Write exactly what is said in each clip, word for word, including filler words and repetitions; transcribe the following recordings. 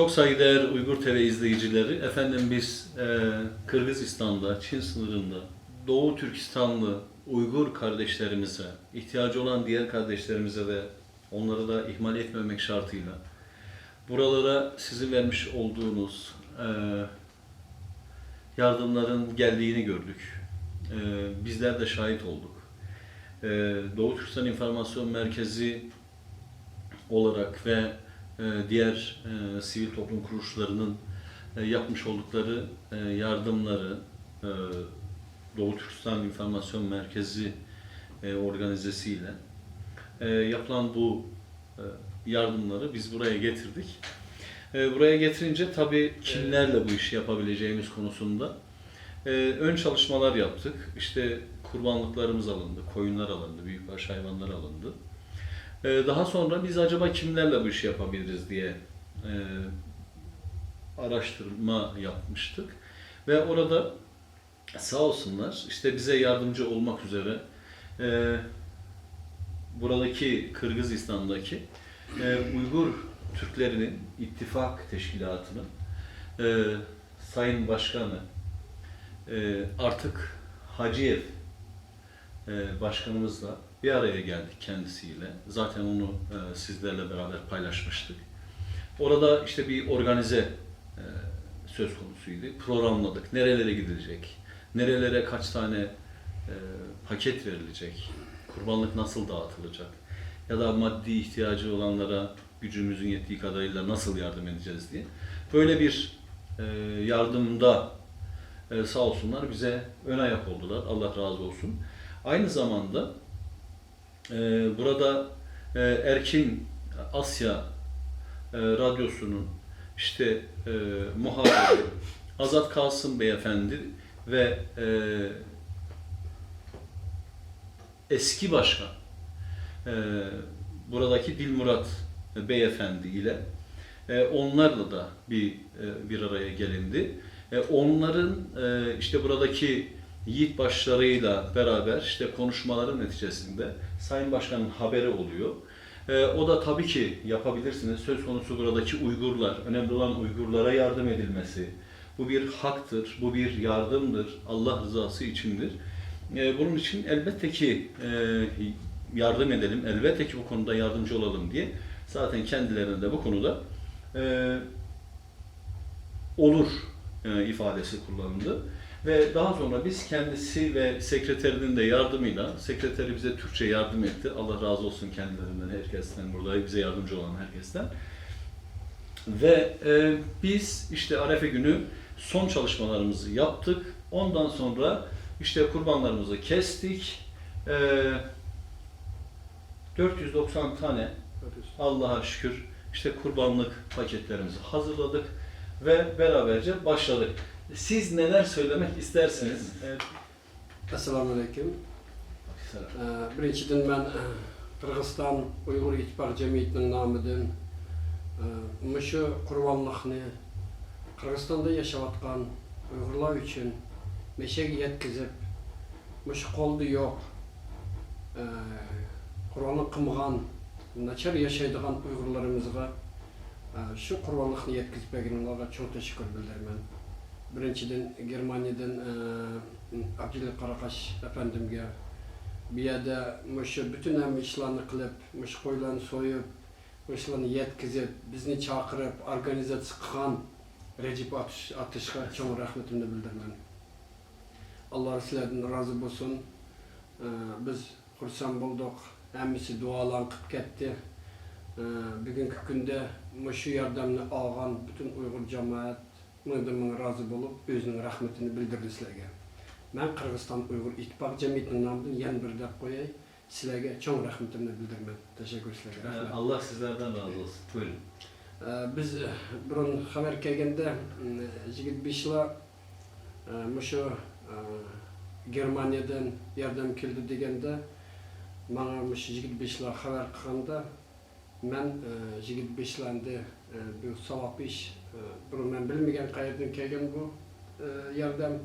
Çok saygıdeğer Uygur T V izleyicileri, efendim biz e, Kırgızistan'da, Çin sınırında Doğu Türkistanlı Uygur kardeşlerimize, ihtiyacı olan diğer kardeşlerimize ve onları da ihmal etmemek şartıyla buralara sizin vermiş olduğunuz e, yardımların geldiğini gördük. E, bizler de şahit olduk. E, Doğu Türkistan İnformasyon Merkezi olarak ve e, diğer e, sivil toplum kuruluşlarının e, yapmış oldukları e, yardımları e, Doğu Türkistan İnformasyon Merkezi e, organizesiyle e, yapılan bu e, yardımları biz buraya getirdik. E, buraya getirince tabii kimlerle bu işi yapabileceğimiz konusunda e, ön çalışmalar yaptık. İşte kurbanlıklarımız alındı, koyunlar alındı, büyükbaş hayvanlar alındı. E, daha sonra biz acaba kimlerle bu işi yapabiliriz diye e, araştırma yapmıştık. Ve orada sağ olsunlar, işte bize yardımcı olmak üzere e, buradaki Kırgızistan'daki e, Uygur Türklerinin İttifak Teşkilatı'nın e, Sayın Başkanı e, artık Haciyev e, Başkanımızla bir araya geldik kendisiyle. Zaten onu e, sizlerle beraber paylaşmıştık. Orada işte bir organize e, söz konusuydu. Programladık. Nerelere gidilecek? Nerelere kaç tane e, paket verilecek? Kurbanlık nasıl dağıtılacak? Ya da maddi ihtiyacı olanlara gücümüzün yettiği kadarıyla nasıl yardım edeceğiz diye. Böyle bir e, yardımda e, sağ olsunlar bize ön ayak oldular. Allah razı olsun. Aynı zamanda e, burada e, Erkin Asya e, Radyosu'nun işte e, muhabiri Azat Kasım Beyefendi ve e, eski başkan, e, buradaki Dilmurat Beyefendi ile e, onlarla da bir e, bir araya gelindi. E, onların e, işte buradaki yiğit başlarıyla beraber işte konuşmaların neticesinde Sayın Başkan'ın haberi oluyor. E, o da tabii ki yapabilirsiniz. Söz konusu buradaki Uygurlar, önemli olan Uygurlara yardım edilmesi, bu bir haktır, bu bir yardımdır, Allah rızası içindir. E, bunun için elbette ki e, yardım edelim, elbette ki bu konuda yardımcı olalım diye zaten kendilerine de bu konuda e, olur e, ifadesi kullanıldı. Ve daha sonra biz kendisi ve sekreterinin de yardımıyla, sekreteri bize Türkçe yardım etti. Allah razı olsun kendilerinden, herkesten, burada bize yardımcı olan herkesten. Ve e, biz işte Arefe günü son çalışmalarımızı yaptık. Ondan sonra işte kurbanlarımızı kestik. E, dört yüz doksan tane Allah'a şükür işte kurbanlık paketlerimizi hazırladık ve beraberce başladık. Siz neler söylemek istersiniz? Evet. ئەسسالامۇئەلەيكۇم. ئە، بىرىنچىدىن، مەن، ئە، قىرغىزىستان ئۇيغۇر ئىتتىپاق جەمئىيىتىنىڭ نامىدىن، ئە، مۇشۇ قۇربانلىقنى قىرغىزىستاندا ياشاۋاتقان ئۇيغۇرلار ئۈچۈن مەشەگە يەتكۈزۈپ، مۇشۇ قولدا يوق، ئە، قۇربانلىق قىلمىغان، ناچار ياشايدىغان ئۇيغۇرلىرىمىزغا، ئە، شۇ قۇربانلىقنى يەتكۈزۈپ بەرگىنىڭلارغا چوڭ تەشەككۈر بىلدۈرىمەن. بىرىنچىدىن، گېرمانىيەدىن، ئە، ئابدۇللا قاراقاش ئەپەندىمگە، بۇ يەردە مۇشۇ پۈتۈن ھەممە ئىشلارنى قىلىپ، مۇشۇ قويلارنى سويۇپ، مۇشۇلارنى يەتكۈزۈپ، بىزنى چاقىرىپ، ئورگانىزاتسىيە قىلغان رەجىپ ئاتۇش-، ئاتۇشقا چوڭ رەھمىتىمنى بىلدۈرىمەن. ئاللا سىلەردىن رازى بولسۇن. ئە، بىز خۇرسەن بولدۇق. ھەممىسى دۇئالارنى قىلىپ كەتتى. ئە، بۈگۈنكى كۈندە مۇشۇ ياردەمنى ئالغان پۈتۈن ئۇيغۇر جامائەت مىڭدىن مىڭ رازى بولۇپ، ئۆزىنىڭ رەھمىتىنى بىلدۈردى سىلەرگە. مەن قىرغىزىستان ئۇيغۇر ئىتتىپاقى جەمئىيىتىنىڭ نامىدىن يەنە بىر دەپ قوياي، سىلەرگە چوڭ رەھمىتىمنى بىلدۈرىمەن. تەشەككۈر سىلەرگە. رەھمەت. ئاللا سىزلەردىن رازى بولسۇن. بۇيرۇڭ. ئە، بىز بۇرۇن خەۋەر كەلگەندە، يىگىت بېشىلار، ئە، مۇشۇ، ئە، گېرمانىيەدىن ياردەم كېلىدۇ دېگەندە، ماڭا مۇشۇ يىگىت بېشىلار خەۋەر قىلغاندا، مەن، ئە، يىگىت بېشىلار ئەمدى، ئە، بۇ ساۋاب ئىش، ئە، بۇرۇن مەن بىلمىگەن قەيەردىن كەلگەن بۇ، ئە، ياردەم.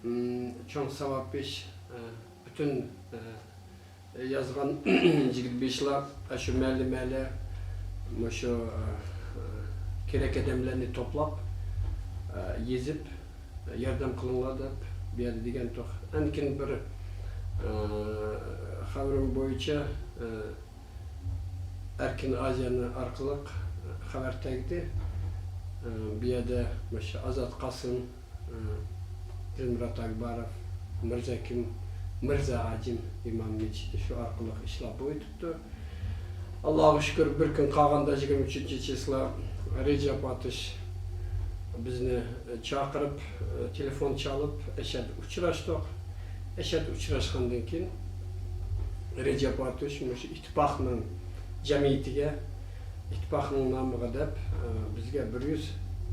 م، چوڭ ساۋاب ئىش، ئە، پۈتۈن، ئە، يازغان يىگىت بېشىلار، ئە، شۇ مەھەللە، مەھەللە، مۇشۇ، ئە، ئە، كېرەك ئادەملەرنى توپلاپ، ئە، يېزىپ، ياردەم قىلىڭلار دەپ بۇ يەردە دېگەنتۇق. ئاندىن كېيىن بىر، ئە، خەۋىرىم بويىچە، ئە، ئەركىن ئازىيانى ئارقىلىق خەۋەر تەگدى. ئە، بۇ يەردە مۇشۇ ئازات قاسىم، ئە، دىلمۇرات ئاكباروف، مىرزا كىم، مىرزا ھاجىم ئىمام مەسچىتى شۇ ئارقىلىق ئىشلار بولۇۋېتىپتۇ. ئاللاغا شۈكۈر، بىر كۈن قالغاندا يىگىرمە ئۈچىنچى چىسلا رەجەپ ئاتۇش بىزنى چاقىرىپ، تېلېفون چالىپ، ئەشەدە ئۇچراشتۇق. ئەشەدە ئۇچراشقاندىن كېيىن رەجەپ ئاتۇش مۇشۇ ئىتتىپاقنىڭ جەمئىيىتىگە، ئىتتىپاقنىڭ نامىغا دەپ، بىزگە بىر يۈز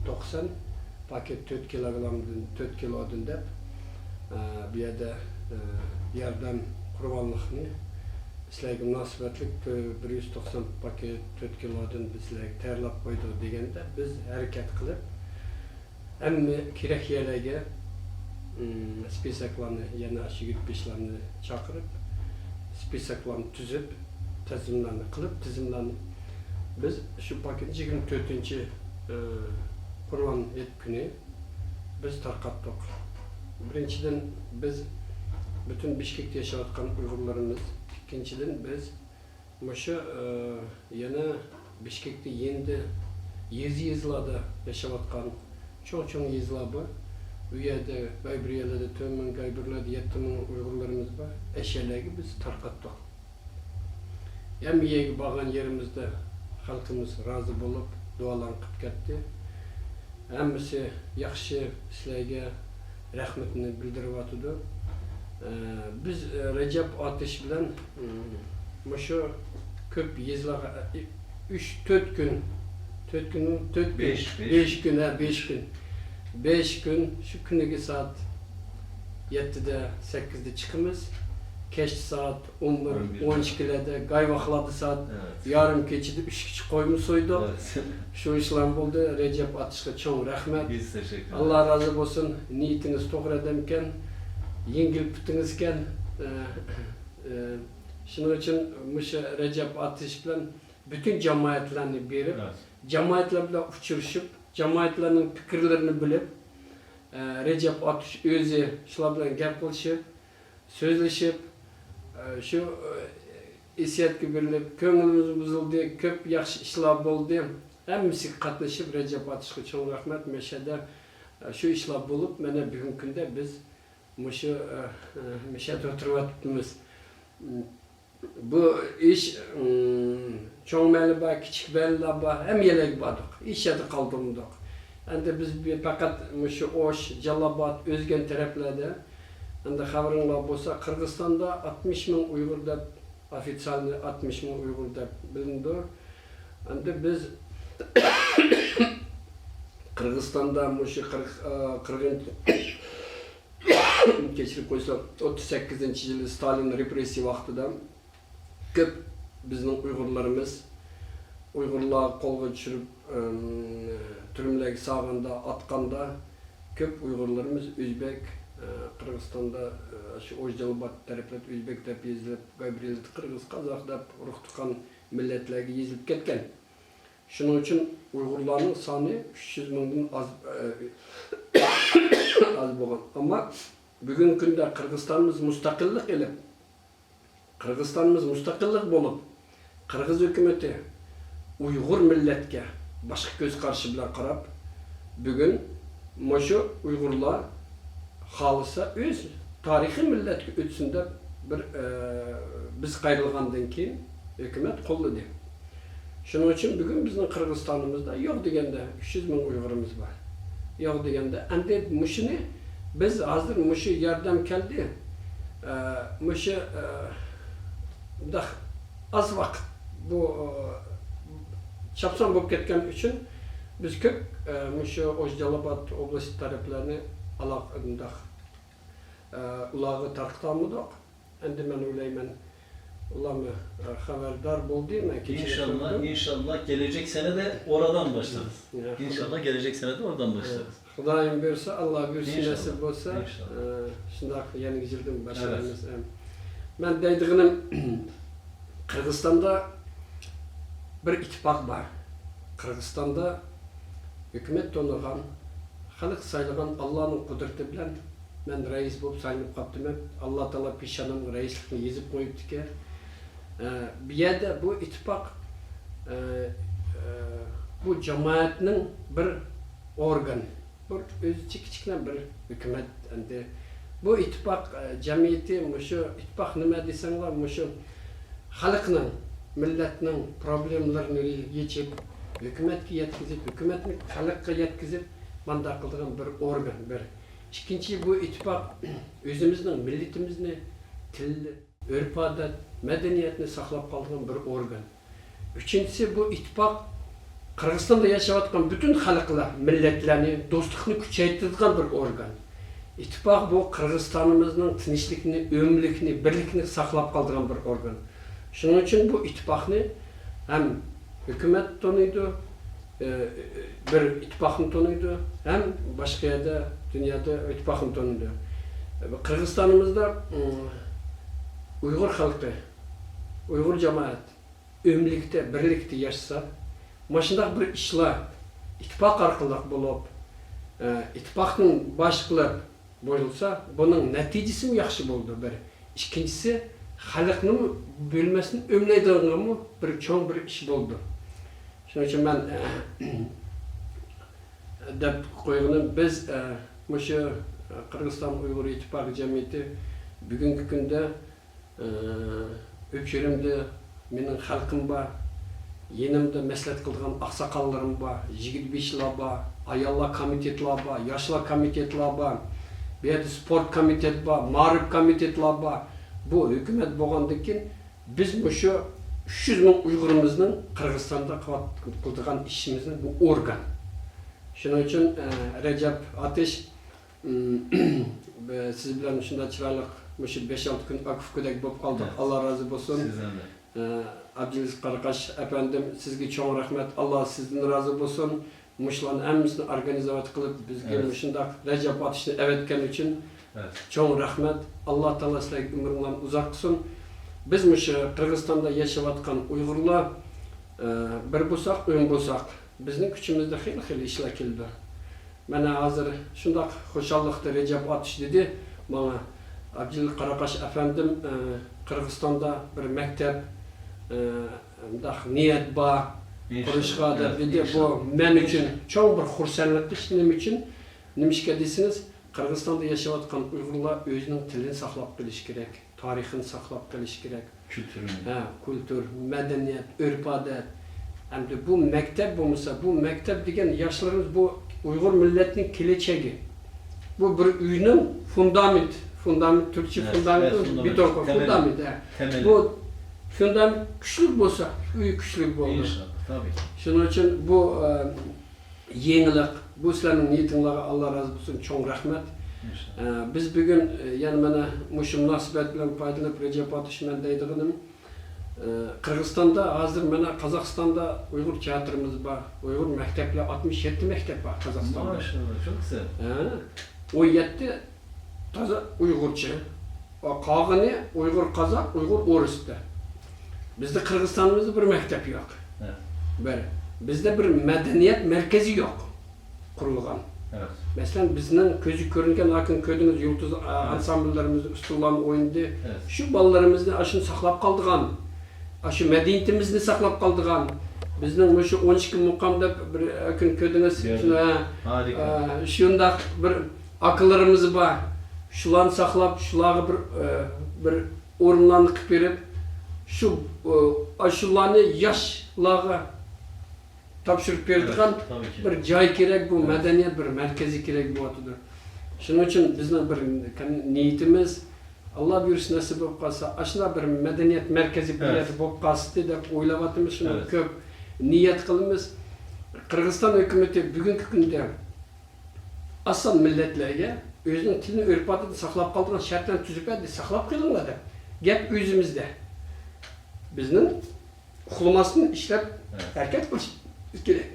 توقسان پاكېت تۆت كىلوگرامدىن، تۆت كىلودىن دەپ، ئە، بۇ يەردە، ئە، ياردەم قۇربانلىقنى سىلەرگە مۇناسىۋەتلىك تۆ-، بىر يۈز توقسان پاكېت تۆت كىلودىن بىز سىلەرگە تەييارلاپ قويدۇق دېگەندە، بىز ھەرىكەت قىلىپ، ھەممە كېرەك يەرلەرگە، ئىم، سپىسوكلارنى، يەنە شۇ يىگىت بېشىلارنى چاقىرىپ، سپىسوكلارنى تۈزۈپ، تىزىملارنى قىلىپ، تىزىملارنى بىز شۇ پاكىتنى يىگىرمە تۆتىنچى، ئى، قۇربان ھېيت كۈنى بىز تارقاتتۇق. بىرىنچىدىن، بىز پۈتۈن بىشكېكتە ياشاۋاتقان ئۇيغۇرلىرىمىز، ئىككىنچىدىن، بىز مۇشۇ، ئى، يەنە بىشكېكتە يېنىدا يېزا-يېزىلاردا ياشاۋاتقان چوڭ-چوڭ يېزىلار بار. ئۇ يەردە گايبىريەلەردە تۆت مىڭ، گايبىرلەردە يەتتە مىڭ ئۇيغۇرلىرىمىز بار. ئەشەلەرگە بىز تارقاتتۇق. ھەممە يەرگە بارغان يېرىمىزدە خەلقىمىز رازى بولۇپ، دۇئالارنى قىلىپ كەتتى. ھەممىسى ياخشى ئىشلارغا رەھمىتىنى بىلدۈرۈۋاتىدۇ. ئە، بىز، ئە، رەجەپ ئاتۇش بىلەن، ئىم، مۇشۇ كۆپ يېزىلارغا، ئە، ئۈچ، تۆت كۈن، تۆت كۈن، تۆت كۈن، بەش، بەش. بەش كۈن، ھە، بەش كۈن. بەش كۈن، شۇ كۈنىگە سائەت يەتتىدە، سەككىزدە چىقىمىز. كەچتە سائەت ئون بىر، ئون بىر. ئون ئىككىلەردە، گاي ۋاقىتلاردا سائەت ئەۋەت. يارىم كېچىدە ئۈچكىچە قويمۇ سويدۇق. ئەۋەت. شۇ ئىشلار بولدى. رەجەپ ئاتۇشقا چوڭ رەھمەت. بىز تەشەككۈر. ئاللا رازى بولسۇن. نىيىتىڭىز توغرا ئادەمكەن. يەڭگىل پۇتىڭىزكەن. ئە، ئە، شۇنىڭ ئۈچۈن مۇشۇ رەجەپ ئاتۇش بىلەن پۈتۈن جامائەتلەرنى بېرىپ، ئەۋەت. جامائەتلەر بىلەن ئۇچرىشىپ، جامائەتلەرنىڭ پىكىرلىرىنى بىلىپ، ئە، رەجەپ ئاتۇش ئۆزى شۇلار بىلەن گەپ قىلىشىپ، سۆزلىشىپ، ئە، شۇ، ئە، ئىرسىيەتكە بېرىلىپ، كۆڭلىمىز بۇزۇلدى، كۆپ ياخشى ئىشلار بولدى. ھەممىسىگە قاتنىشىپ، رەجەپ ئاتۇشقا چوڭ رەھمەت. مەشەدە، ئە، شۇ ئىشلار بولۇپ، مانا بۈگۈنكى كۈندە بىز مۇشۇ، ئە، ئە، مەشەدە ئولتۇرۇۋاتىمىز. بۇ ئىش، ئىم، چوڭ مەھەللە بار، كىچىك مەھەللىلەر بار، ھەممە يەرلەرگە باردۇق. ھېچ يەردە قالدۇرمىدۇق. ئەمدى بىز بى-، پەقەت مۇشۇ ئوش، جالالئاباد، ئۆزگەنت تەرەپلەردە، ئەمدى خەۋىرىڭلار بولسا، قىرغىزىستاندا ئاتمىش مىڭ ئۇيغۇر دەپ، ئوفىتسىيالنى ئاتمىش مىڭ ئۇيغۇر دەپ بىلىنىدۇ. ئەمدى بىز قىرغىزىستاندا مۇشۇ قىرىق، ئا، قىرغىن كەچۈرۈپ قويسا، ئوتتۇز سەككىزىنچى يىلى ستالىن رېپرېسسىيە ۋاقتىدا كۆپ بىزنىڭ ئۇيغۇرلىرىمىز، ئۇيغۇرلار قولغا چۈشۈرۈپ، ئىم، تۈرمىلەرگە سالغاندا، ئاتقاندا، كۆپ ئۇيغۇرلىرىمىز ئۆزبەك، ئە، قىرغىزىستاندا، ئە، شۇ ئوش، جالالئاباد تەرەپلەردە ئۆزبەك دەپ يېزىلىپ، گايبىرىيەلەردە قىرغىز، قازاق دەپ ئۇرۇق-تۇغقان مىللەتلەرگە يېزىلىپ كەتكەن. شۇنىڭ ئۈچۈن ئۇيغۇرلارنىڭ سانى ئۈچ يۈز مىڭدىن ئاز، ئاز بولغان. ئەمما بۈگۈنكى كۈندە قىرغىزىستانىمىز مۇستەقىللىق ئېلىپ، قىرغىزىستانىمىز مۇستەقىللىق بولۇپ، قىرغىز ھۆكۈمىتى ئۇيغۇر مىللەتكە باشقا كۆز قارىشى بىلەن قاراپ، بۈگۈن مۇشۇ ئۇيغۇرلار خالىسا ئۆز تارىخىي مىللەتكە ئۆتسۇن دەپ بىر، ئە، بىز قايرىلغاندىن كېيىن ھۆكۈمەت قوللىدى. شۇنىڭ ئۈچۈن بۈگۈن بىزنىڭ قىرغىزىستانىمىزدا يوق دېگەندە ئۈچ يۈز مىڭ ئۇيغۇرىمىز بار. يوق دېگەندە، ئەمدى مۇشۇنى بىز ھازىر مۇشۇ ياردەم كەلدى. ئە، مۇشۇ، ئە، مۇنداق ئاز ۋاقىت بۇ، ئە، چاپسان بولۇپ كەتكەن ئۈچۈن بىز كۆپ، ئە، مۇشۇ ئوش، جالالئاباد ئوبلاست تەرەپلەرنى ئالاق-، مۇنداق، ئە، ئۇلارغا تارقىتالمىدۇق. ئەمدى مەن ئويلايمەن، ئۇلارمۇ، ئە، خەۋەردار بولدى. مەن كېچىدە ئىنشاللا، كۆردۈم. ئىنشاللا، كېلەجەك سەنە دە ئورادان باشلايمىز. يا، ئىنشاللا، كېلەجەك سەنە دە ئورادان باشلايمىز. خۇدايىم بۇيرۇسا، ئاللا بۇيرۇسا، ئىنشاللا. نەسىپ بولسا، ئىنشاللا. ئە، شۇنداق يەنە يىلدىن باشلايمىز. ئەۋەت. ئەم، مەن دەيدىغىنىم، قىرغىزىستاندا بىر ئىتتىپاق بار. قىرغىزىستاندا، ئە، ھۆكۈمەت تونۇغان، خەلق سايلىغان ئاللانىڭ قۇدرىتى بىلەن مەن رەئىس بولۇپ سايلىنىپ قاپتىمەن. ئاللا تائالا پېشانامغا رەئىسلىكنى يېزىپ قويۇپتىكەن. ئە، بۇ يەردە بۇ ئىتتىپاق، ئە، ئە، بۇ جامائەتنىڭ بىر ئورگانى. بۇ ئۆزىچە كىچىككىنە بىر ھۆكۈمەت ئەمدى. بۇ ئىتتىپاق، ئە، جەمئىيىتى، مۇشۇ ئىتتىپاق نېمە دېسەڭلار، مۇشۇ خەلقنىڭ، مىللەتنىڭ پروبلېمىلىرىنى يېچىپ، ھۆكۈمەتكە يەتكۈزۈپ، ھۆكۈمەتنى خەلققە يەتكۈزۈپ، مانداق قىلىدىغان بىر ئورگان، بىر. ئىككىنچى، بۇ ئىتتىپاق ئۆزىمىزنىڭ مىللىتىمىزنى، تىل، ئۆرپ-ئادەت، مەدەنىيەتنى ساقلاپ قالىدىغان بىر ئورگان. ئۈچىنچىسى، بۇ ئىتتىپاق قىرغىزىستاندا ياشاۋاتقان پۈتۈن خەلقلەر، مىللەتلەرنى، دوستلۇقنى كۈچەيتىدىغان بىر ئورگان. ئىتتىپاق بۇ قىرغىزىستانىمىزنىڭ تىنچلىقىنى، ئۆملۈكىنى، بىرلىكىنى ساقلاپ قالىدىغان بىر ئورگان. شۇنىڭ ئۈچۈن بۇ ئىتتىپاقنى ھەم ھۆكۈمەت تونۇيدۇ، ئى، بىر ئىتتىپاقنى تونۇيدۇ، ھەم باشقا يەردە، دۇنيادا ئىتتىپاقنى تونۇيدۇ. قىرغىزىستانىمىزدا، ئۇم، ئۇيغۇر خەلقى، ئۇيغۇر جامائەت ئۆملۈكتە، بىرلىكتە ياشىسا، مۇشۇنداق بىر ئىشلار ئىتتىپاق ئارقىلىق بولۇپ، ئى، ئىتتىپاقنى باش قىلىپ، بولسا، بۇنىڭ نەتىجىسىمۇ ياخشى بولىدۇ، بىر. ئىككىنچىسى، خەلقنىمۇ بۆلمەستىن ئۆملەيدىغىنىمۇ بىر چوڭ بىر ئىش بولىدۇ. شۇنىڭ ئۈچۈن مەن دەپ قويغىنىم، بىز، مۇشۇ قىرغىزىستان ئۇيغۇر ئىتتىپاقى جەمئىيىتى بۈگۈنكى كۈندە ئۆپچۆرۈمدە مېنىڭ خەلقىم بار، يېنىمدا مەسلىھەت قىلىدىغان ئاقساقاللىرىم بار، يىگىت بېشىلار بار، ئاياللار كومىتېتلار بار، ياشلار كومىتېتلار بار، بۇ يەردە سپورت كومىتېتى بار، مائارىپ كومىتېتلار بار. بۇ ھۆكۈمەت بولغاندىن كېيىن بىز مۇشۇ ئۈچ يۈز مىڭ ئۇيغۇرىمىزنىڭ قىرغىزىستاندا قىلىۋات-، قىلىدىغان ئىشىمىزنى بۇ ئورگان. شۇنىڭ ئۈچۈن، ئە، رەجەپ ئاتىش، ئىم، سىز بىلەن شۇنداق چىرايلىق مۇشۇ بەش-ئالتە كۈن ئاكا-ئۇكىدەك بولۇپ قالدۇق. ئاللا رازى بولسۇن. سىزدىن دە. ئە، ئابدۇلئەزىز قاراقاش ئەپەندىم، سىزگە چوڭ رەھمەت. ئاللا سىزدىن رازى بولسۇن. مۇشۇلارنى ھەممىسىنى ئورگانىزاۋات قىلىپ، بىزگە مۇشۇنداق رەجەپ ئاتىشنى ئەۋەتكەن ئۈچۈن چوڭ رەھمەت. ئاللا تائالا سىلەرگە ئۆمرۈڭلارنى ئۇزارتسۇن. بىز مۇشۇ قىرغىزىستاندا ياشاۋاتقان ئۇيغۇرلار، ئە، بىر بولساق، ئون بولساق، بىزنىڭ كۈچىمىزدە خېلى-خېلى ئىشلار كېلىدۇ. مانا ھازىر شۇنداق خۇشاللىقتا رەجەپ ئاتىش دېدى ماڭا، ئابدۇللا قاراقاش ئەپەندىم، ئە، قىرغىزىستاندا بىر مەكتەپ، ئە، مۇنداق نىيەت بار قۇرۇشقا دەپ دېدى. بۇ مەن ئۈچۈن چوڭ بىر خۇرسەنلىك ئىش. نېمە ئۈچۈن؟ نېمىشقا دېسىڭىز، قىرغىزىستاندا ياشاۋاتقان ئۇيغۇرلار ئۆزىنىڭ تىلىنى ساقلاپ قېلىشى كېرەك، تارىخىنى ساقلاپ قېلىشى كېرەك. كۈلتۈرىنى. ھە، كۈلتۈر، مەدەنىيەت، ئۆرپ-ئادەت. ئەمدى بۇ مەكتەپ بولمىسا، بۇ مەكتەپ دېگەن ياشلىرىمىز، بۇ ئۇيغۇر مىللەتنىڭ كېلەچەكى. بۇ بىر ئۆينىڭ فۇندامېنت، فۇندامېنت، تۈركچە فۇندامېنت، بېتون، فۇندامېنت، ھە. بۇ فۇندامېنت كۈچلۈك بولسا، ئۆي كۈچلۈك بولىدۇ. ئىنشاللا، تابىئىي. شۇنىڭ ئۈچۈن بۇ، ئە، يېڭىلىق. بۇ سىلەرنىڭ نىيىتىڭلارغا ئاللا رازى بولسۇن، چوڭ رەھمەت. ئە، بىز بۈگۈن، ئە، يەنە مانا مۇشۇ مۇناسىۋەت بىلەن پايدىلىنىپ رەجەپ ئاتىش مەن دەيدىغىنىم، ئە، قىرغىزىستاندا ھازىر مانا قازاقىستاندا ئۇيغۇر تىياتىرىمىز بار، ئۇيغۇر مەكتەپلەر ئاتمىش يەتتە مەكتەپ بار قازاقىستاندا. ماشاللا، چوڭ سەن. ھە، ئون يەتتە تازا ئۇيغۇرچە. قالغىنى ئۇيغۇر قازاق، ئۇيغۇر ئورۇستا. بىزدە قىرغىزىستانىمىزدا بىر مەكتەپ يوق. بىر. بىزدە بىر مەدەنىيەت مەركىزى يوق قۇرۇلغان. مەسىلەن، بىزنىڭ كۆزگە كۆرۈنگەن، ئاكىن كۆردىڭىز، يۇلتۇز، ئا، ئانسامبىللىرىمىز ئۇستۇرلارنى ئوينىدى. شۇ بالىلىرىمىزنى ئاشۇنى ساقلاپ قالىدىغان، ئاشۇ مەدەنىيىتىمىزنى ساقلاپ قالىدىغان، بىزنىڭ مۇشۇ ئون ئىككى مۇقام دەپ بىر، ئاكىن كۆردىڭىز، شۇنى، ھە، شۇنداق بىر ئاكىلىرىمىز بار. شۇلارنى ساقلاپ، شۇلارغا بىر، ئە، بىر ئورۇنلارنى قىلىپ بېرىپ، شۇ، ئە، ئاشۇلارنى ياشلارغا تاپشۇرۇپ بېرىدىغان بىر جاي كېرەك، بۇ مەدەنىيەت بىر مەركىزى كېرەك بولۇۋاتىدۇ. شۇنىڭ ئۈچۈن بىزنىڭ بىر نىيىتىمىز، ئاللا بۇيرۇسا، نەسىپ بولۇپ قالسا، ئاشۇنداق بىر مەدەنىيەت مەركىزى بۇ يەردە بولۇپ قالسىدى دەپ ئويلاۋاتىمىز، شۇنى كۆپ نىيەت قىلىمىز. قىرغىزىستان ھۆكۈمىتى بۈگۈنكى كۈندە ئاز سان مىللەتلەرگە ئۆزىنىڭ تىلىنى، ئۆرپ-ئادىتىنى ساقلاپ قالىدىغان شەرتلەرنى تۈزۈپ بەردى، ساقلاپ قېلىڭلار دەپ. گەپ ئۆزىمىزدە. بىزنىڭ ئۇخلىماستىن ئىشلەپ ھەرىكەت قىلىشىمىز كېرەك.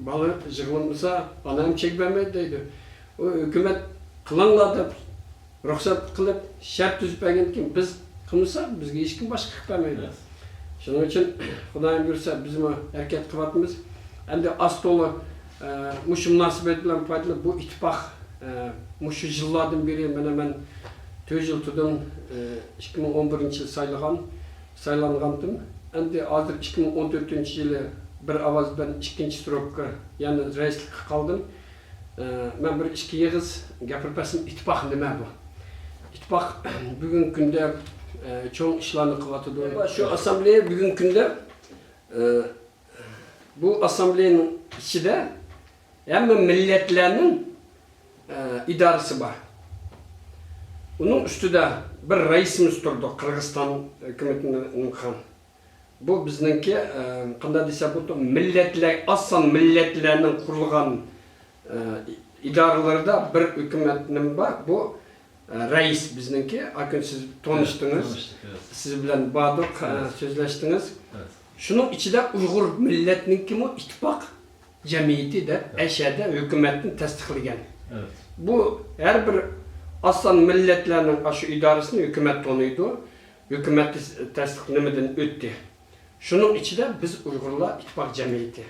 بالا يىغلىمىسا، ئانا ھەم چەك بەرمەيدۇ دەيدۇ. ئۇ ھۆكۈمەت قىلىڭلار دەپ رۇخسەت قىلىپ، شەرت تۈزۈپ بەرگەندىن كېيىن بىز قىلمىساق، بىزگە ھېچكىم باشقا قىلىپ بەرمەيدۇ. شۇنىڭ ئۈچۈن خۇدايىم بۇيرۇسا، بىزمۇ ھەرىكەت قىلىۋاتىمىز. ئەمدى ئاز تولا ئە، مۇشۇ مۇناسىۋەت بىلەن پايدىلىنىپ، بۇ ئىتتىپاق، ئە، مۇشۇ يىللاردىن بېرى مانا مەن تۆت يىل تۇردۇم، ئە، ئىككى مىڭ ئون بىرىنچى يىل سايلىغان، سايلانغانتىم. ئەمدى ھازىر ئىككى مىڭ ئون تۆتىنچى يىلى بىر ئاۋاز بىلەن ئىككىنچى سروككا، يەنى رەئىسلىككە قالدىم. ئە، مەن بىر ئىككى ئېغىز گەپىرىپ بەرسەم، ئىتتىپاق نېمە بۇ؟ ئىتتىپاق بۈگۈنكى كۈندە، ئە، چوڭ ئىشلارنى قىلىۋاتىدۇ. شۇ ئاسسامبلېيە بۈگۈنكى كۈندە، ئە، بۇ ئاسسامبلېيەنىڭ ئىچىدە ھەممە مىللەتلەرنىڭ، ئە، ئىدارىسى بار. ئۇنىڭ ئۈستىدە بىر رەئىسىمىز تۇرىدۇ، قىرغىزىستان ھۆكۈمىتىنىڭ قىلغان. بۇ بىزنىڭكى، ئە، قانداق دېسەك بولىدۇ، مىللەتلەر، ئاز سان مىللەتلەرنىڭ قۇرۇلغان، ئە، ئىدارىلىرىدا بىر ھۆكۈمەت نېمە بار. بۇ رەئىس بىزنىڭكى، ئاكۈن سىز تونۇشتىڭىز. تونۇشتۇق، ئەۋەت. سىز بىلەن باردۇق، ئەۋەت. سۆزلەشتىڭىز. ئەۋەت. شۇنىڭ ئىچىدە ئۇيغۇر مىللەتنىڭكىمۇ ئىتتىپاق جەمئىيىتى دەپ، ئەشەدە ھۆكۈمەتنى تەستىقلىگەن. ئەۋەت. بۇ ھەر بىر ئاز سان مىللەتلەرنىڭ ئاشۇ ئىدارىسىنى ھۆكۈمەت تونۇيدۇ. ھۆكۈمەت تەستىق نېمىدىن ئۆتتى. شۇنىڭ ئىچىدە بىز ئۇيغۇرلار ئىتتىپاق جەمئىيىتى.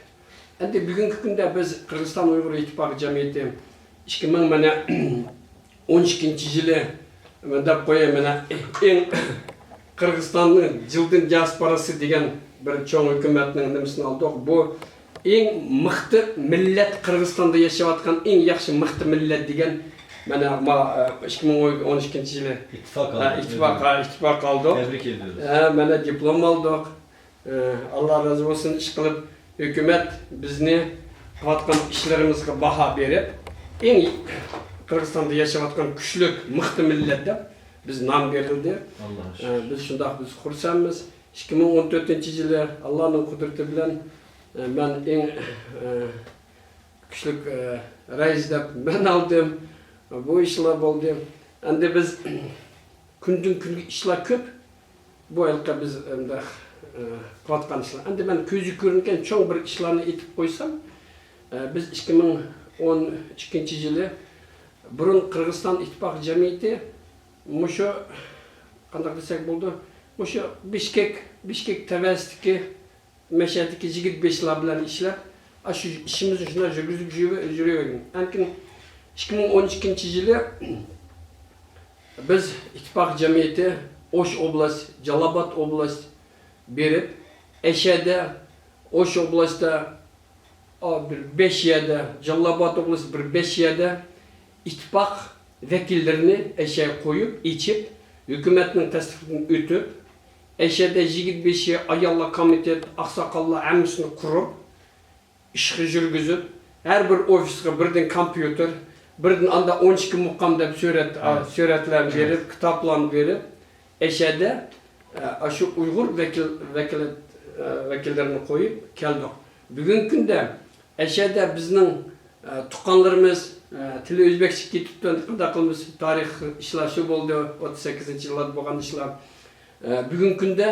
ئەمدى بۈگۈنكى كۈندە بىز قىرغىزىستان ئۇيغۇر ئىتتىپاقى جەمئىيىتى ئىككى مىڭ مانا ئون ئىككىنچى يىلى، دەپ قوياي، مانا ئەڭ قىرغىزىستاننىڭ جىلدىن دىياسپوراسى دېگەن بىر چوڭ ھۆكۈمەتنىڭ نېمىسىنى ئالدۇق. بۇ ئەڭ مىختا مىللەت، قىرغىزىستاندا ياشاۋاتقان ئەڭ ياخشى مىختا مىللەت دېگەن، مانا، ما-، ئىككى مىڭ ئون ئىككىنچى يىلى، ئىتتىپاق ھە، ئالدۇق. ئىتتىپاق، ھە، ئىتتىپاق ئالدۇق. تەبرىك ئېيتىمىز. ھە، مانا دىپلوم ئالدۇق. ئە، ئاللا رازى بولسۇن، ئىشقىلىپ ھۆكۈمەت بىزنى قىلىۋاتقان ئىشلىرىمىزغا باھا بېرىپ، ئەڭ قىرغىزىستاندا ياشاۋاتقان كۈچلۈك مىختا مىللەت دەپ بىز نام بېرىلدى. ئاللاغا ئە، شۈكۈر. بىز شۇنداق، بىز خۇرسەنمىز. ئىككى مىڭ ئون تۆتىنچى يىلى ئاللانىڭ قۇدرىتى بىلەن، ئە، مەن ئەڭ، ئە، كۈچلۈك، ئە، رەئىس دەپ مەن ئالدىم. بۇ ئىشلار بولدى. ئەمدى بىز كۈندىن كۈنگە ئىشلار كۆپ. بۇ ھېلىقى بىز ئەمدى، ئە، قىلىۋاتقان ئىشلار. ئەمدى مەن كۆزگە كۆرۈنگەن چوڭ بىر ئىشلارنى ئېيتىپ قويسام، ئە، بىز ئىككى مىڭ ئون ئىككىنچى يىلى بۇرۇن قىرغىزىستان ئىتتىپاقى جەمئىيىتى مۇشۇ، قانداق دېسەك بولىدۇ، مۇشۇ بىشكەك، بىشكەك تەۋەسىدىكى مەشەدىكى يىگىت بېشىلار بىلەن ئىشلەپ، ئاشۇ ئىشىمىزنى شۇنداق يۈرگۈزۈپ يۈرۈۋ-، يۈرۈۋەرگەن. ئەنكىن ئىككى مىڭ ئون ئىككىنچى يىلى بىز ئىتتىپاق جەمئىيىتى ئوش ئوبلاست، جالالاباد ئوبلاست بېرىپ، ئەشەدە، ئوش ئوبلاستتا، ئا، بىر بەش يەردە، جالالاباد ئوبلاستى بىر بەش يەردە ئىتتىپاق ۋەكىللىرىنى ئەشەگە قويۇپ، ئېچىپ، ھۆكۈمەتنىڭ تەستىقىدىن ئۆتۈپ، ئەشەدە يىگىت بېشى، ئاياللار كومىتېت، ئاقساقاللار ھەممىسىنى قۇرۇپ، ئىشقا يۈرگۈزۈپ، ھەر بىر ئوفىسقا بىردىن كومپيۇتېر، بىردىن ئاندا ئون ئىككى مۇقام دەپ سۈرەت، ئا، ھە. سۈرەتلەرنى ھە. بېرىپ، كىتابلارنى بېرىپ، ئەشەدە، ئە، ئاشۇ ئۇيغۇر ۋەكىل-، ۋەكىلى-، ئە، ۋەكىللىرىنى قويۇپ كەلدۇق. بۈگۈنكى كۈندە ئەشەدە بىزنىڭ، ئە، تۇغقانلىرىمىز، ئە، تىلى ئۆزبەكچە كېتىپتۇ، قانداق قىلىمىز، تارىخ ئىشلار شۇ بولدى، ئوتتۇز سەككىزىنچى يىللاردا بولغان ئىشلار. ئە، بۈگۈنكى كۈندە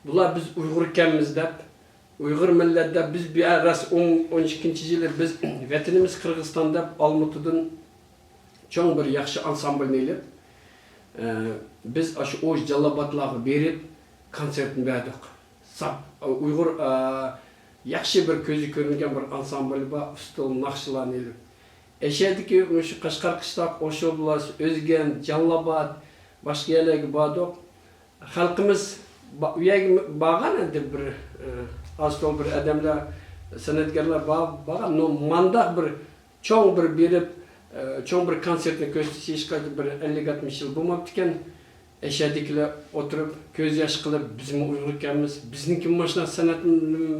بۇلار بىز ئۇيغۇر ئىكەنمىز دەپ، ئۇيغۇر مىللەت دەپ بىز بۇ يەر راست ئون، ئون ئىككىنچى يىلى بىز ۋەتىنىمىز قىرغىزىستان دەپ ئالمۇتىدىن چوڭ بىر ياخشى ئانسامبىلنى ئېلىپ، ئە، بىز ئاشۇ ئوش جالالابادلارغا بېرىپ كونسېرتنى بەردۇق. ساپ ئۇيغۇر، ئە، ياخشى بىر كۆزگە كۆرۈنگەن بىر ئانسامبىل بار، ئۇستىلىق ناخشىلارنى ئېلىپ. ئەشەدىكى مۇشۇ قەشقەر قىشلاق، ئوش ئوبلاست، ئۆزگەنت، جالالاباد، باشقا يەرلەرگە باردۇق. خەلقىمىز با-، ئۇ يەرگە بارغان ئەمدى بىر، ئە، ئاز تولا بىر ئادەملەر، سەنئەتكارلار بار-، بارغان. نو-، مانداق بىر چوڭ بىر بېرىپ، ئە، چوڭ بىر كونسېرتنى كۆرسىتىش ھېچقايسى بىر ئەللىك ئاتمىش يىل بولماپتىكەن. ئەشەدىكىلەر ئولتۇرۇپ، كۆز ياش قىلىپ، بىزمۇ ئۇيغۇر ئىكەنمىز، بىزنىڭكى ماشۇنداق سەنئەت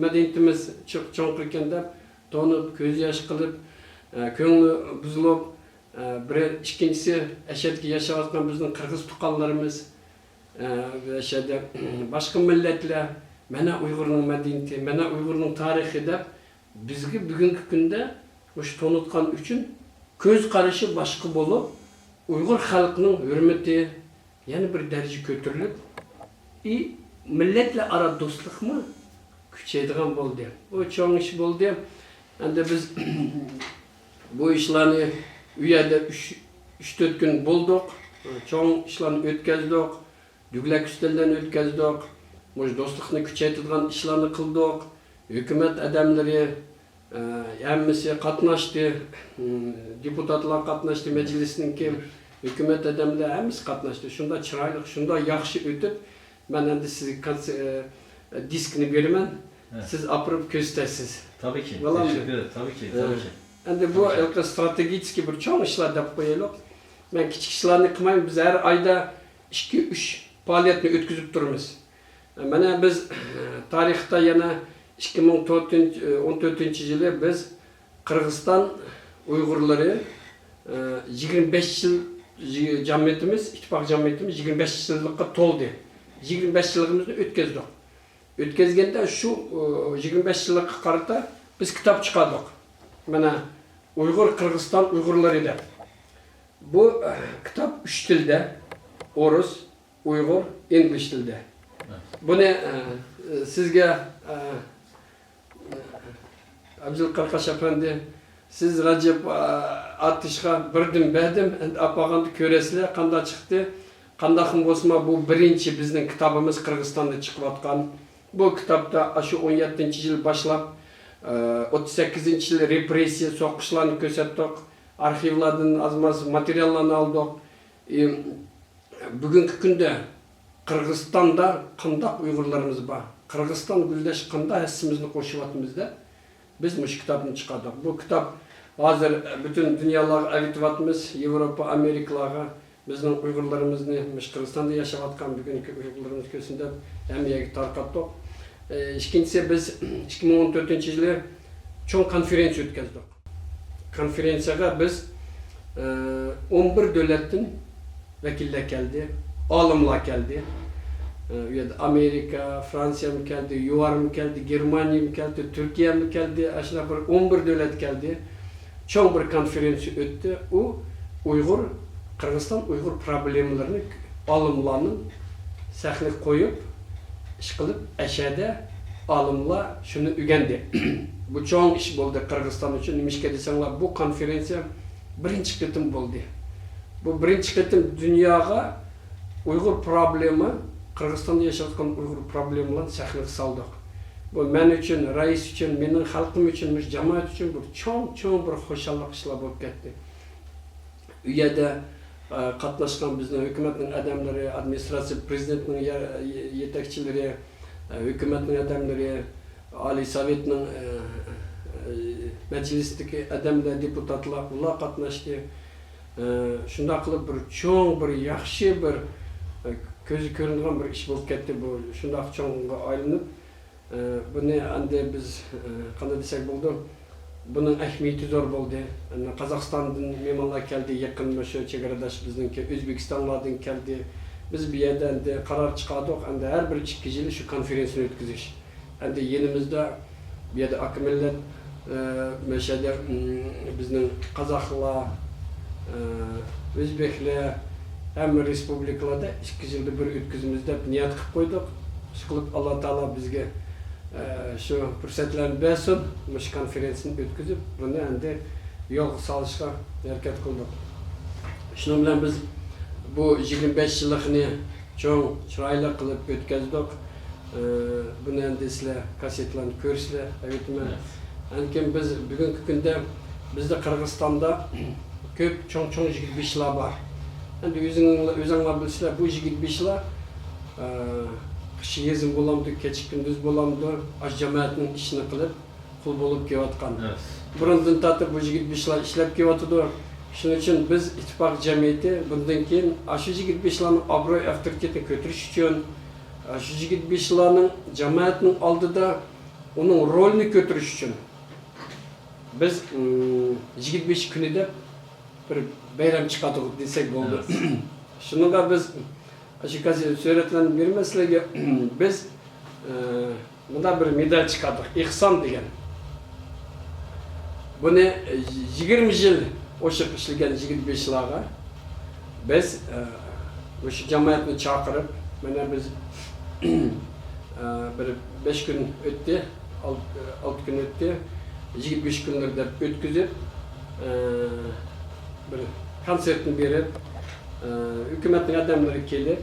مەدەنىيىتىمىز چوڭ-، چوڭقۇر ئىكەن دەپ تونۇپ، كۆز ياش قىلىپ، ئە، كۆڭلى بۇزۇلۇپ، ئە، بىر، ئىككىنچىسى، ئەشەدىكى ياشاۋاتقان بىزنىڭ قىرغىز تۇغقانلىرىمىز، ئە، ئەشەدە باشقا مىللەتلەر، مانا ئۇيغۇرنىڭ مەدەنىيىتى، مانا ئۇيغۇرنىڭ تارىخى دەپ، بىزگە بۈگۈنكى كۈندە مۇشۇ تونۇتقان ئۈچۈن كۆز قارىشى باشقا بولۇپ، ئۇيغۇر خەلقىنىڭ ھۆرمىتى يەنە بىر دەرىجە كۆتۈرۈلۈپ، ئى، مىللەتلەر ئارا دوستلۇقمۇ كۈچەيدىغان بولدى. بۇ چوڭ ئىش بولدى. ئەمدى بىز بۇ ئىشلارنى ئۇ يەردە ئۈچ، ئۈچ تۆت كۈن بولدۇق. چوڭ ئىشلارنى ئۆتكەزدۇق. دۆگلەك ئۈستەللەرنى ئۆتكەزدۇق. مۇشۇ دوستلۇقنى كۈچەيتىدىغان ئىشلارنى قىلدۇق. ھۆكۈمەت ئادەملىرى، ئە، ھەممىسى قاتناشتى. ئىم، دېپۇتاتلار قاتناشتى، مەجلىسنىڭكى، ھۆكۈمەت ئادەملەر ھەممىسى قاتناشتى. شۇنداق چىرايلىق، شۇنداق ياخشى ئۆتۈپ، مەن ئەمدى سىزگە كونس-، ئە، دىسكنى بېرىمەن. ھە. سىز ئاپىرىپ كۆرسىتەرسىز. تابىكى. بولامدۇ؟ تەشەككۈر، تابىكى، ھە. تابىكى. ئەمدى بۇ تابىكى. ھېلىقى ستراتېگىچېسكىي بىر چوڭ ئىشلار دەپ قويايلۇق. مەن كىچىك ئىشلارنى قىلمايمەن. بىز ھەر ئايدا ئىككى، ئۈچ پائالىيەتنى ئۆتكۈزۈپ تۇرىمىز. مانا بىز تارىختا يەنە ئىككى مىڭ تۆتىنچى، ئون تۆتىنچى يىلى بىز قىرغىزىستان ئۇيغۇرلىرى، يىگىرمە بەش يىل، جامائىتىمىز، ئىتتىپاق جامائىتىمىز يىگىرمە بەش يىللىققا تولدى. يىگىرمە بەش يىللىقىمىزنى ئۆتكۈزدۇق. ئۆتكۈزگەندە شۇ، يىگىرمە بەش يىللىققا قارىتا بىز كىتاب چىقاردۇق. مانا، ئۇيغۇر، قىرغىزىستان ئۇيغۇرلىرى دەپ. بۇ، ئە، كىتاب ئۈچ تىلدا، ئورۇس، ئۇيغۇر، ئىنگلىز تىلىدا. بۇنى، ئە، سىزگە، ئە، ئابدۇل قاقاش ئەپەندى، سىز رەجەپ، ئە، ئاتۇشقا بەردىم، بەردىم، ئەمدى ئاپارغاندا كۆرەرسىلەر، قانداق چىقتى. قانداقمۇ بولسىمۇ، بۇ بىرىنچى بىزنىڭ كىتابىمىز قىرغىزىستاندا چىقىۋاتقان. بۇ كىتابتا ئاشۇ ئون يەتتىنچى يىل باشلاپ، ئە، ئوتتۇز سەككىزىنچى يىل رېپرېسسىيە، سوقۇشلارنى كۆرسەتتۇق. ئارخىۋلاردىن ئاز-ماز ماتېرىياللارنى ئالدۇق. ئى، بۈگۈنكى كۈندە قىرغىزىستاندا قانداق ئۇيغۇرلىرىمىز بار؟ قىرغىزىستان گۈللەش قانداق ھەسسىمىزنى قوشۇۋاتىمىز دەپ، بىز مۇشۇ كىتابنى چىقاردۇق. بۇ كىتاب ھازىر پۈتۈن دۇنيالارغا ئەۋېتىۋاتىمىز، ياۋروپا، ئامېرىكىلارغا بىزنىڭ ئۇيغۇرلىرىمىزنى، مۇشۇ قىرغىزىستاندا ياشاۋاتقان بۈگۈنكى ئۇيغۇرلىرىمىز كۆرسۇن دەپ ھەممە يەرگە تارقاتتۇق. ئى، ئىككىنچىسى، بىز ئىككى مىڭ ئون تۆتىنچى يىلى چوڭ كونفېرېنسىيە ئۆتكۈزدۇق. كونفېرېنسىيەگە بىز، ئى، ئون بىر دۆلەتتىن ۋەكىللەر كەلدى، ئالىملار كەلدى. ئى، ئۇ يەردە ئامېرىكا، فرانسىيەمۇ كەلدى، يۇئارمۇ كەلدى، گېرمانىيەمۇ كەلدى، تۈركىيەمۇ كەلدى. ئاشۇنداق بىر ئون بىر دۆلەت كەلدى. چوڭ بىر كونفېرېنسىيە ئۆتتى. ئۇ ئۇيغۇر، قىرغىزىستان ئۇيغۇر پروبلېمىلىرىنى ئالىملارنىڭ سەھنىگە قويۇپ، ئىشقىلىپ، ئەشەدە ئالىملار شۇنى ئۆگەندى. بۇ چوڭ ئىش بولدى قىرغىزىستان ئۈچۈن. نېمىشقا دېسەڭلار، بۇ كونفېرېنسىيە بىرىنچى قېتىم بولدى. بۇ بىرىنچى قېتىم دۇنياغا ئۇيغۇر پروبلېما، قىرغىزىستاندا ياشاۋاتقان ئۇيغۇر پروبلېمىلارنى سەھنىگە سالدۇق. بۇ مەن ئۈچۈن، رەئىس ئۈچۈن، مېنىڭ خەلقىم ئۈچۈن، مۇشۇ جامائەت ئۈچۈن بىر چوڭ، چوڭ بىر خۇشاللىق ئىشلار بولۇپ كەتتى. ئۇ يەردە، ئە، قاتناشقان بىزنىڭ ھۆكۈمەتنىڭ ئادەملىرى، ئادمىنىستراتسىيە، پرېزىدېنتنىڭ يە-، يە-، يېتەكچىلىرى، ئە، ھۆكۈمەتنىڭ ئادەملىرى، ئالىي سوۋېتنىڭ، ئە، ئە، مەجلىسىدىكى ئادەملەر، دېپۇتاتلار، ئۇلار قاتناشتى. ئە، شۇنداق قىلىپ بىر چوڭ، بىر ياخشى، بىر، ئە، كۆزگە كۆرۈنىدىغان بىر ئىش بولۇپ كەتتى بۇ، شۇنداق چوڭغا ئايلىنىپ. ئى، بۇنى ئەمدى بىز، ئى، قانداق دېسەك بولىدۇ؟ بۇنىڭ ئەھمىيىتى زور بولدى. ئەمدى قازاقىستاندىن مېھمانلار كەلدى، يېقىن مۇشۇ چېگرىداش بىزنىڭكى ئۆزبېكىستانلاردىن كەلدى. بىز بۇ يەردە ئەمدى قارار چىقاردۇق، ئەمدى ھەر بىر ئىككى يىل شۇ كونفېرېنسىيىنى ئۆتكۈزۈش. ئەمدى يېنىمىزدا بۇ يەردە ئاكا مىللەت، ئى، مەشەدە، ئىم، بىزنىڭ قازاقلار، ئى، ئۆزبېكلەر، ھەممە رېسپۇبلىكىلاردا ئىككى يىلدا بىر ئۆتكۈزىمىز دەپ نىيەت قىلىپ قويدۇق. ئىشقىلىپ، ئاللا تائالا بىزگە، ئە، شۇ پۇرسەتلەرنى بەرسۇن، مۇشۇ كونفېرېنسىيىنى ئۆتكۈزۈپ، بۇنى ئەمدى يولغا سالىشقا ھەرىكەت قىلدۇق. شۇنىڭ بىلەن بىز بۇ يىگىرمە بەش يىللىقنى چوڭ، چىرايلىق قىلىپ ئۆتكۈزدۇق. ئە، بۇنى ئەمدى سىلەر كاسسېتىلارنى كۆرىسىلەر، ئەلۋەتتە مەن. ئەنكىن بىز بۈگۈنكى كۈندە بىزدە قىرغىزىستاندا كۆپ چوڭ-چوڭ يىگىرمە بەشلار بار. ئەمدى ئۆزۈڭلار، ئۆزۈڭلار بىلىسىلەر، بۇ يىگىرمە بەشلار، ئە، قىش يېزىم بولامدۇ، كېچە كۈندۈز بولامدۇ، ئاشۇ جامائەتنىڭ ئىشىنى قىلىپ، قۇل بولۇپ كېلىۋاتقان. بۇرۇندىن تارتىپ بۇ يىگىرمە بەشلار ئىشلەپ كېلىۋاتىدۇ. شۇنىڭ ئۈچۈن بىز ئىتتىپاق جەمئىيىتى بۇندىن كېيىن ئاشۇ يىگىرمە بەشلارنىڭ ئابرۇي ئاپتورىتېتىنى كۆتۈرۈش ئۈچۈن، ئاشۇ يىگىرمە بەشلارنىڭ جامائەتنىڭ ئالدىدا ئۇنىڭ رولىنى كۆتۈرۈش ئۈچۈن بىز، ئىم، يىگىرمە بەش كۈنى دەپ بىر بايرام چىقاردۇق دېسەك بولىدۇ. شۇنىڭغا بىز، ئاشۇ كاسسېت سۈرەتلەرنى بېرىمەن سىلەرگە. بىز، ئە، مۇنداق بىر مېدال چىقاردۇق، ئېھسان دېگەن. بۇنى يىگىرمە يىل ئوشۇق ئىشلىگەن يىگىت بېشىلارغا بىز، ئە، مۇشۇ جامائەتنى چاقىرىپ، مانا بىز، ئە، بىر بەش كۈن ئۆتتى، ئال-، ئالتە كۈن ئۆتتى، يىگىت بېشى كۈنلىرى دەپ ئۆتكۈزۈپ، ئە، بىر كونسېرتنى بېرىپ، ئە، ھۆكۈمەتنىڭ ئادەملىرى كېلىپ،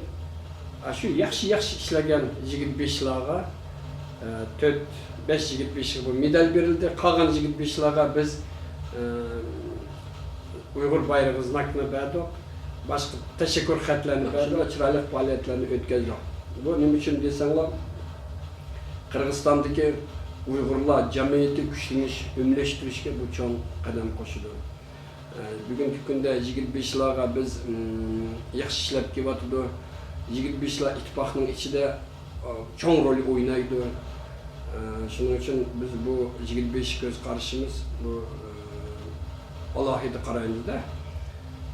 ئاشۇ ياخشى، ياخشى ئىشلىگەن يىگىت بېشىلارغا، تۆت، بەش يىگىت بېشىغا بۇ مېدال بېرىلدى. قالغان يىگىت بېشىلارغا بىز، ئە، ئۇيغۇر بايرىقى، زىناكنى بەردۇق. باشقا تەشەككۈر خەتلەرنى بەردۇق، چىرايلىق پائالىيەتلەرنى ئۆتكۈزدۇق. بۇ نېمە ئۈچۈن دېسەڭلار، قىرغىزىستاندىكى ئۇيغۇرلار جەمئىيىتى كۈچلىنىش، ئۆملەشتۈرۈشكە بۇ چوڭ قەدەم قوشىدۇ. ئە، بۈگۈنكى كۈندە يىگىت بېشىلارغا بىز، ئىم، ياخشى ئىشلەپ كېلىۋاتىدۇ. يىگىت بېشىلار ئىتتىپاقنىڭ ئىچىدە، ئە، چوڭ رول ئوينايدۇ. ئە، شۇنىڭ ئۈچۈن بىز بۇ يىگىت بېشى كۆز قارىشىمىز بۇ، ئە، ئالاھىدە قارايمىز-دە.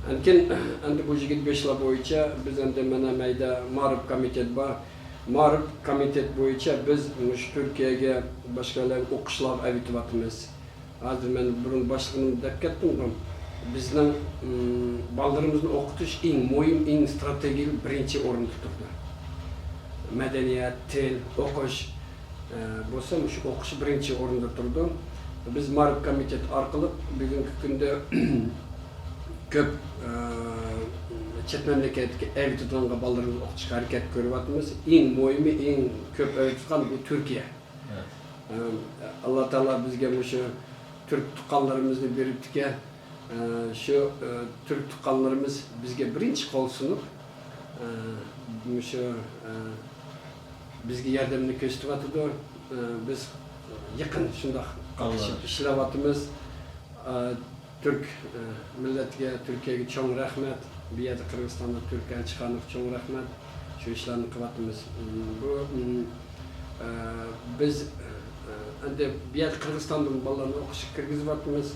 ئەنكىن، ئەمدى بۇ يىگىت بېشىلار بويىچە بىز ئەمدى مانا مەيدە مائارىپ كومىتېتى بار. مائارىپ كومىتېتى بويىچە بىز مۇشۇ تۈركىيەگە باشقا يەرلەرگە ئوقۇشلارغا ئەۋېتىۋاتىمىز. ھازىر مەن بۇرۇن باشلىقىم دەپ كەتتىمغۇ. بىزنىڭ، ئىم، بالىلىرىمىزنى ئوقۇتۇش ئەڭ مۇھىم، ئەڭ ئىستراتېگىيەلىك بىرىنچى ئورۇندا تۇرىدۇ. مەدەنىيەت، تىل، ئوقۇش، ئە، بولسا مۇشۇ ئوقۇش بىرىنچى ئورۇندا تۇرىدۇ. بىز مائارىپ كومىتېتى ئارقىلىق بۈگۈنكى كۈندە كۆپ، ئە، چەت مەملىكەتكە ئەۋېتىدىغانغا بالىلىرىمىزنى ئوقۇتۇشقا ھەرىكەت كۆرۈۋاتىمىز. ئەڭ مۇھىمى، ئەڭ كۆپ ئەۋېتىدىغان بۇ تۈركىيە. ئە، ئاللا تائالا بىزگە مۇشۇ تۈرك تۇغقانلىرىمىزنى بېرىپتىكەن. ئە، شۇ، ئە، تۈرك تۇغقانلىرىمىز بىزگە بىرىنچى قول سۇنۇپ، ئە، مۇشۇ، ئە، بىزگە ياردەمنى كۆرسىتىۋاتىدۇ. ئە، بىز يېقىن شۇنداق قاتنىشىپ ئىشلەۋاتىمىز. ئە، تۈرك، ئە، مىللەتكە، تۈركىيەگە چوڭ رەھمەت. بۇ يەردە قىرغىزىستاندا تۈرك ئەلچىخانىغا چوڭ رەھمەت. شۇ ئىشلارنى قىلىۋاتىمىز. م، بۇ، م، ئە، بىز، ئە، ئەمدى بۇ يەردە قىرغىزىستاندىن بالىلارنى ئوقۇشقا كىرگۈزۈۋاتىمىز.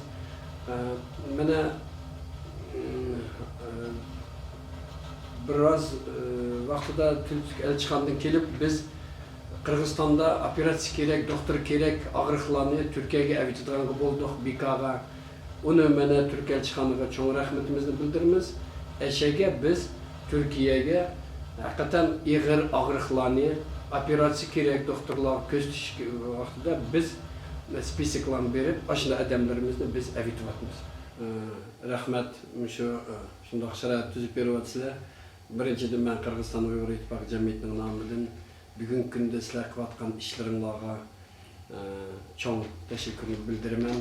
ئە، مانا، م، ئە، بىر ئاز، ئە، ۋاقتىدا تۈرك ئەلچىخانىدىن كېلىپ، بىز قىرغىزىستاندا ئوپېراتسىيە كېرەك، دوختۇر كېرەك ئاغرىقلارنى تۈركىيەگە ئەۋېتىدىغانغا بولدۇق، بىكاغا. ئۇنى مانا تۈرك ئەلچىخانىغا چوڭ رەھمىتىمىزنى بىلدۈرىمىز. ئەشەگە بىز تۈركىيەگە ھەقىقەتەن ئېغىر ئاغرىقلارنى، ئوپېراتسىيە كېرەك دوختۇرلارغا كۆرسىتىش ۋاقتىدا بىز سپىسوكلارنى بېرىپ، ئاشۇنداق ئادەملىرىمىزنى بىز ئەۋېتىۋاتىمىز. ئە، رەھمەت، مۇشۇ، ئە، شۇنداق شارائىت تۈزۈپ بېرىۋاتىسىلەر. بىرىنچىدىن، مەن قىرغىزىستان ئۇيغۇر ئىتتىپاقى جەمئىيىتىنىڭ نامىدىن بۈگۈنكى كۈندە سىلەر قىلىۋاتقان ئىشلىرىڭلارغا، ئە، چوڭ تەشەككۈرنى بىلدۈرىمەن.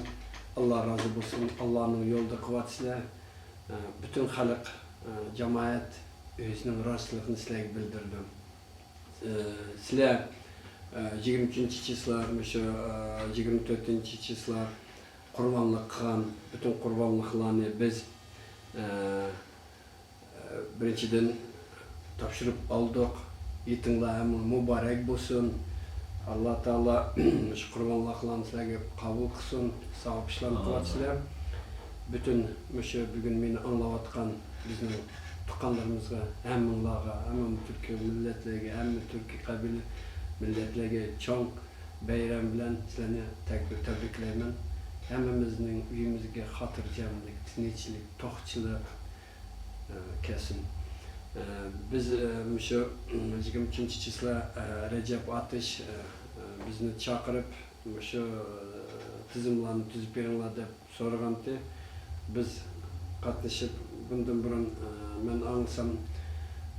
ئاللا رازى بولسۇن، ئاللانىڭ يولىدا قىلىۋاتىسىلەر. ئە، پۈتۈن خەلق، ئە، جامائەت ئۆزىنىڭ رازىلىقىنى سىلەرگە بىلدۈردى. ئە، سىلەر، ئە، يىگىرمە ئۈچىنچى چىسلا، مۇشۇ، ئە، يىگىرمە تۆتىنچى چىسلا قۇربانلىق قىلغان، پۈتۈن قۇربانلىقلارنى بىز، ئە، بىرىنچىدىن، تاپشۇرۇپ ئالدۇق. ھېيتىڭلار ھەممىڭلار مۇبارەك بولسۇن. ئاللا تائالا مۇشۇ قۇربانلىقلارنى سىلەرگە قوبۇل قىلسۇن. ساۋاب ئىشلارنى قىلىۋاتىسىلەر. پۈتۈن مۇشۇ بۈگۈن مېنى ئاڭلاۋاتقان بىزنىڭ تۇغقانلىرىمىزغا، ھەممىڭلارغا، ھەممە تۈركىي مىللەتلەرگە، ھەممە تۈركىي قەبىلە مىللەتلەرگە چوڭ بايرام بىلەن سىلەرنى تەبرىك، تەبرىكلەيمەن. ھەممىمىزنىڭ ئۆيىمىزگە خاتىرجەملىك، تىنچلىق، توقچىلىق، ئە، كەلسۇن. ئە، بىز، ئە، مۇشۇ، ئىم، يىگىرمە ئۈچىنچى چىسلا، ئە، رەجەپ ئاتىش، ئە، ئە، بىزنى چاقىرىپ، مۇشۇ، ئە، تىزىملارنى تۈزۈپ بېرىڭلار دەپ سورىغانتى. بىز قاتنىشىپ، بۇندىن بۇرۇن، ئە، مەن ئاڭلىسام،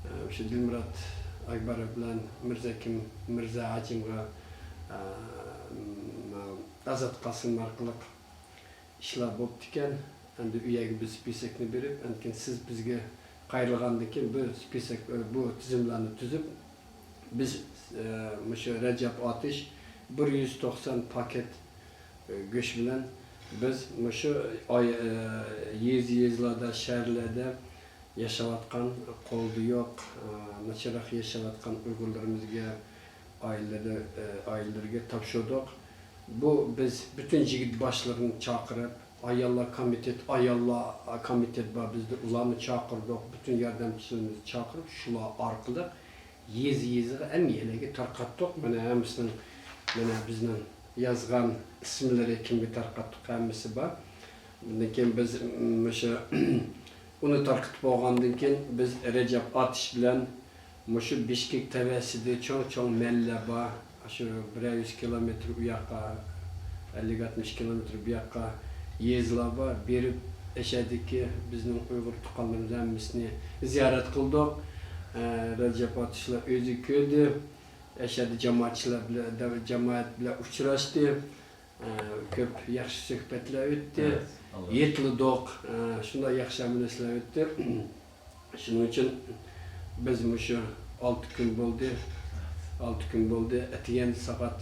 ئە، مۇشۇ دىلمۇرات ئاكباروف بىلەن مىرزەكىم، مىرزا ھاجىمغا، ئە، ئازاد قاسىم ئارقىلىق ئىشلار بوپتىكەن. ئەمدى ئۇ يەرگە بىز سپىسوكنى بېرىپ، ئەنكىن سىز بىزگە قايرىلغاندىن كېيىن بۇ سپىسوك، بۇ تىزىملارنى تۈزۈپ، بىز، ئە، مۇشۇ رەجەپ ئاتىش بىر يۈز توقسان پاكېت، ئە، گۆش بىلەن بىز مۇشۇ ئاي-، ئە، يېزا-يېزىلاردا، شەھەرلەردە ياشاۋاتقان، قولىدا يوق، ئە، ناچارراق ياشاۋاتقان ئۇيغۇرلىرىمىزگە، ئائىلىلىرى، ئە، ئائىلىلىرىگە تاپشۇردۇق. بۇ بىز پۈتۈن يىگىت باشلىرىنى چاقىرىپ، ئاياللار كومىتېتى، ئاياللار كومىتېتى بار بىزدە، ئۇلارنى چاقىردۇق، پۈتۈن ياردەمچىلىرىمىزنى چاقىرىپ، شۇلار ئارقىلىق يېزا-يېزىغا، ھەممە يەرلەرگە تارقاتتۇق. مانا ھەممىسىنىڭ، مانا بىزنىڭ يازغان ئىسىملىرى، كىمگە تارقاتتۇق، ھەممىسى بار. ئۇندىن كېيىن بىز، م، مۇشۇ ئۇنى تارقىتىپ بولغاندىن كېيىن، بىز رەجەپ ئاتىش بىلەن مۇشۇ بىشكېك تەۋەسىدە چوڭ-چوڭ مەللە بار. شۇ بىرەر يۈز كىلومېتىر ئۇ ياققا، ئەللىك ئاتمىش كىلومېتىر بۇ ياققا يېزىلار بار. بېرىپ، ئەشەدىكى بىزنىڭ ئۇيغۇر تۇغقانلىرىمىز ھەممىسىنى زىيارەت قىلدۇق. ئە، رەجەپ ئاتىشلار ئۆزى كۆردى. ئەشەددىي جامائەتچىلەر بىلەن، جامائەت بىلەن ئۇچراشتى. ئە، كۆپ ياخشى سۆھبەتلەر ئۆتتى. ئەۋەت، ئاللا. يېتىلدۇق. ئە، شۇنداق ياخشى ئھەممە نەرسىلەر ئۆتتى. شۇنىڭ ئۈچۈن بىز مۇشۇ ئالتە كۈن بولدى. ئالتە كۈن بولدى. ئەتىگەن سائەت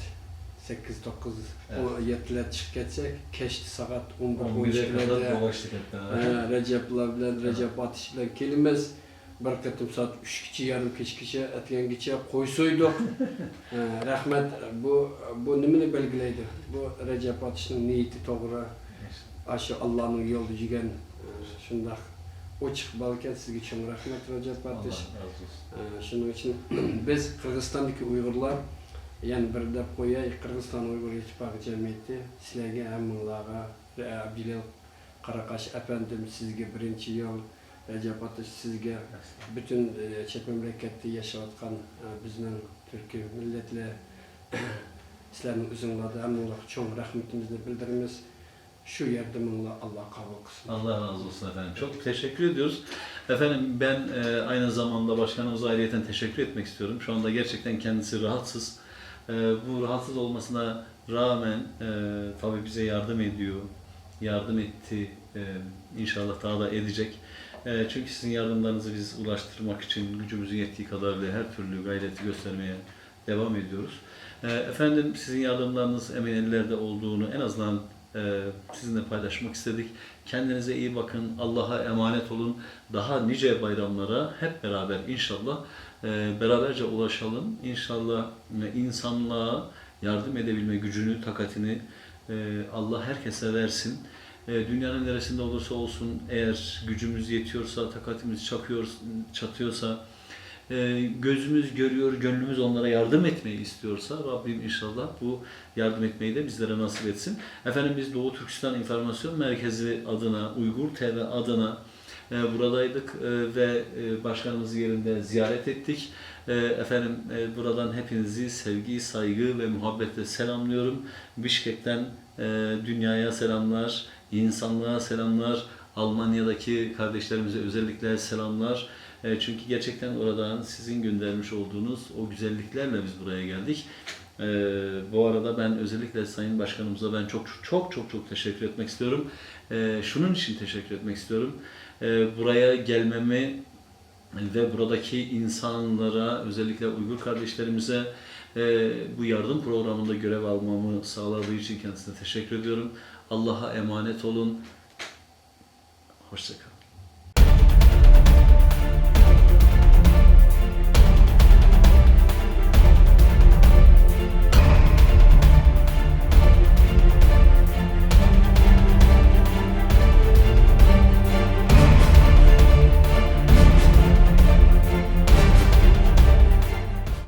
سەككىز، توققۇز، ئەۋەت. ئون، يەتتىلەردە چىقىپ كەتسەك، كەچتە سائەت ئون بىر، ئون بىرگە قەدەر ئون ئىككىلەردە، دوغا ئىشلىتىپ كەتتى. ئە، رەجەپلار بىلەن، ئەۋەت. رەجەپ ئاتىش بىلەن كېلىمىز. بىر قېتىم سائەت ئۈچكىچە، يېرىم كەچكىچە، ئەتىگەنگىچە قوي سويدۇق. ئە، رەھمەت. بۇ، بۇ نېمىنى بەلگىلەيدۇ؟ بۇ رەجەپ ئاتىشنىڭ نىيىتى توغرا. ئاشۇ ئاللانىڭ يولىدا يۈرگەن، ئە، شۇنداق ئوچۇق بالىكەن. سىزگە چوڭ رەھمەت، رەجەپ ئاتىش. ئاللا رازى بولسۇن. ئە، شۇنىڭ ئۈچۈن بىز قىرغىزىستاندىكى ئۇيغۇرلار، يەنە بىر دەپ قوياي، قىرغىزىستان ئۇيغۇر ئىتتىپاقى جەمئىيىتى سىلەرگە ھەممىڭلارغا، ئە، ئابدۇجېلىل قاراقاش ئەپەندىم، سىزگە بىرىنچى يول، رەجەپ ئاتىش سىزگە، پۈتۈن، ئە، چەت مەملىكەتتە ياشاۋاتقان، ئە، بىزنىڭ تۈركىي مىللەتلەر، سىلەرنىڭ ئۆزۈڭلاردا ھەممىڭلارغا چوڭ رەھمىتىمىزنى بىلدۈرىمىز. شۇ ياردىمىڭلار ئاللا قوبۇل قىلسۇن. Allah razı olsun efendim. Çok teşekkür ediyoruz. Efendim ben e, aynı zamanda başkanımıza ayrıyeten teşekkür etmek istiyorum. Şu anda gerçekten kendisi rahatsız. E, bu rahatsız olmasına rağmen e, tabii bize yardım ediyor. Yardım etti. E, inşallah daha da edecek. E, çünkü sizin yardımlarınızı biz ulaştırmak için gücümüzün yettiği kadarıyla her türlü gayreti göstermeye devam ediyoruz. E, efendim sizin yardımlarınız emin ellerde olduğunu en azından e, sizinle paylaşmak istedik. Kendinize iyi bakın. Allah'a emanet olun. Daha nice bayramlara hep beraber inşallah e, beraberce ulaşalım. İnşallah e, insanlığa yardım edebilme gücünü, takatini e, Allah herkese versin. E, dünyanın neresinde olursa olsun, eğer gücümüz yetiyorsa, takatimiz çakıyor, çatıyorsa, e, gözümüz görüyor, gönlümüz onlara yardım etmeyi istiyorsa, Rabbim inşallah bu yardım etmeyi de bizlere nasip etsin. Efendim biz Doğu Türkistan İnformasyon Merkezi adına, Uygur T V adına e, buradaydık e, ve e, başkanımızı yerinde ziyaret ettik. E, efendim e, buradan hepinizi sevgi, saygı ve muhabbetle selamlıyorum. Bişkek'ten e, dünyaya selamlar, insanlığa selamlar. Almanya'daki kardeşlerimize özellikle selamlar. E, çünkü gerçekten oradan sizin göndermiş olduğunuz o güzelliklerle biz buraya geldik. E, bu arada ben özellikle Sayın Başkanımıza ben çok çok çok çok teşekkür etmek istiyorum. E, şunun için teşekkür etmek istiyorum. E, buraya gelmemi ve buradaki insanlara, özellikle Uygur kardeşlerimize e, bu yardım programında görev almamı sağladığı için kendisine teşekkür ediyorum. Allah'a emanet olun. Hoşça kalın.